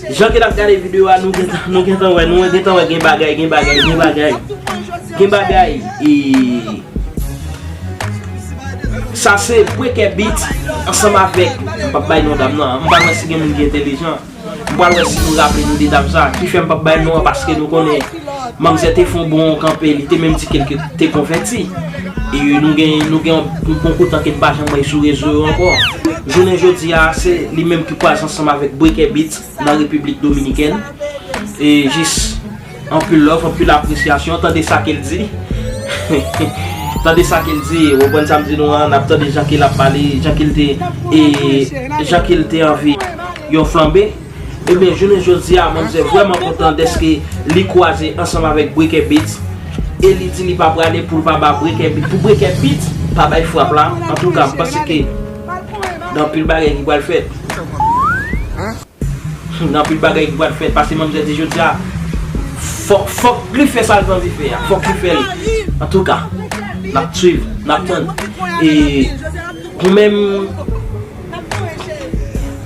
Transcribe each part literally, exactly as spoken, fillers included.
Jan ke n ap gade videyo a, nou gentan, nou gentan wè, nou gentan wè gen bagay, gen bagay, gen bagay. Gen bagay. E sa se Brekè Beat ansanm avèk, m p ap bay non dam nan. M pa wè si gen moun ki entèlijan. M pral wè si nou raple nou de dam sa. Ki fè m p ap bay non an, paske nou konnen manmzè te fè yon bon kanpe, li te menm di ke l te konvèti. E nou gen, nou gen yon bon kout tan ke n pa janm wè sou rezo yo ankò. Jounen jodi a, se li menm ki kwaze ansanm avèk Brekè Beat nan Repiblik Dominikèn. E jis anpil love, anpil apresyasyon. Tande sa ke l di. Tande sa ke l di. Ou konprann sa m di nou an, n ap tande jan ke l ap pale, jan ke l te, e jan ke l te anvi yon flanbe. Ebyen, jounen jodi a, manmzè vrèman kontan dèske li kwaze ansanm avèk Brekè Beat. E li di li pa prale pou l pa ba Brekè Beat. Pou Brekè Beat pa bay frap la. Antouka, m panse ke gen anpil bagay ki pral fèt. Gen anpil bagay ki pral fèt. Paske manmzè di jodi a, fòk, fòk li fè sa l te anvi fè a. Fòk li fè l. Antouka, n ap swiv, n ap tann. E ou menm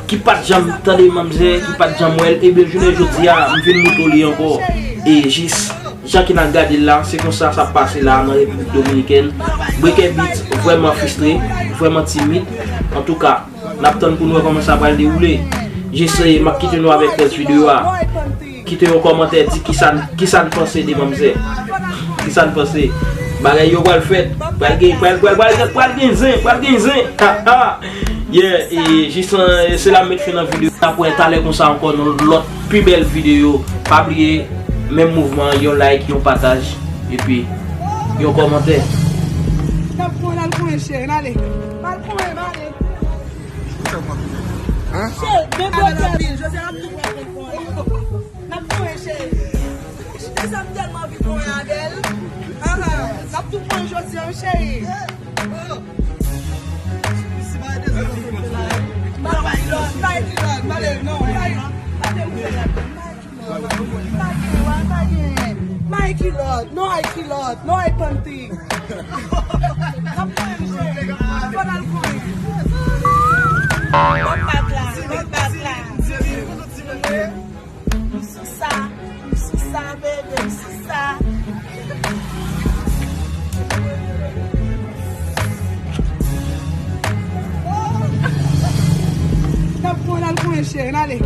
ki pa t janm tande manmzè, ki pa t janm wè l, ebyen jounen jodi a, m vin montre w li ankò. E jis, jan ke n ap gade l la, se konsa sa ap pase la nan Repiblik Dominikèn. Brekè Beat vrèman fristre, vrèman timid. Antouka, n ap tann pou n wè kòman sa pral dewoule. Jis, e, m ap kite nou avèk rès videyo a. Kite yon kòmantè, di kisa n, kisa n panse de manmzè. Kisa n panse. Bagay yo pral fèt. Pral gen, pral, pral, pral, pral gen zen, pral gen zen. Ha, ha. Yeah, e jis, e, se la m met fen nan videyo. N ap wè talè konsa ankò nan lòt pi bèl videyo. Pa bliye, menm mouvman, yon like, yon pataj, epi yon kòmantè. N ap pran l al konyen cheri, n ale. N al konyen, n ale. Cheri, men blòk la. José ap tou pran konyen. N ap konyen cheri. Desanm tèlman anvi konyen avè l. Ah, ah. N ap tou konyen jodi an, cheri. Bay kilòt, bay kilòt, bay kilòt, non, bay, bay kilòt. Pa gen, pa gen. Bay kilòt, non ay kilòt, non ay panti. N ap konyen, cheri. Fò n al konyen. Lòt bak la, lòt bak la. M sou sa, m sou sa, bebe, m sou sa. N ap pran l al konyen cheri, n ale.